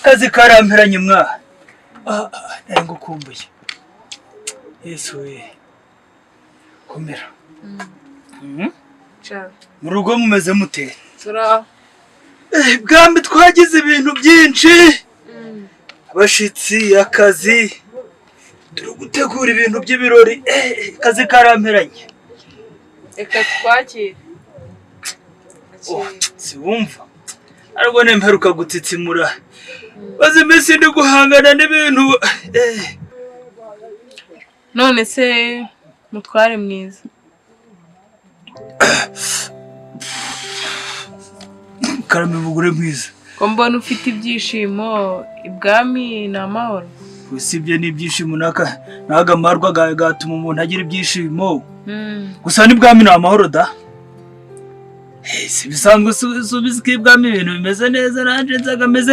Kazi karamperanye mwa. Ah, ah, nari ngukumbuye. Yesu we, komera. Cyane. Mu rugo mumeze mute? Turaho. Bwambi twagize ibintu byinshi, abashitsi, akazi, turi gutegura ibintu by'ibirori. Akazi karamperanye. Reka twakire. Oh, siwumva ariko nemperuka gutitsimura, maze iminsi ndi guhangana n'ibintu. None se mutware mwiza? Karame mugore mwiza. Ko mbona ufite ibyishimo, ibwami ni amahoro? Usibye n'ibyishimo, n'aka marwa gatuma umuntu agira ibyishimo. Gusa n'ibwami ni amahoro da. Si bisanzwe, si ubizi ko ibwami ibintu bimeze neza, nanjye nzaga meze.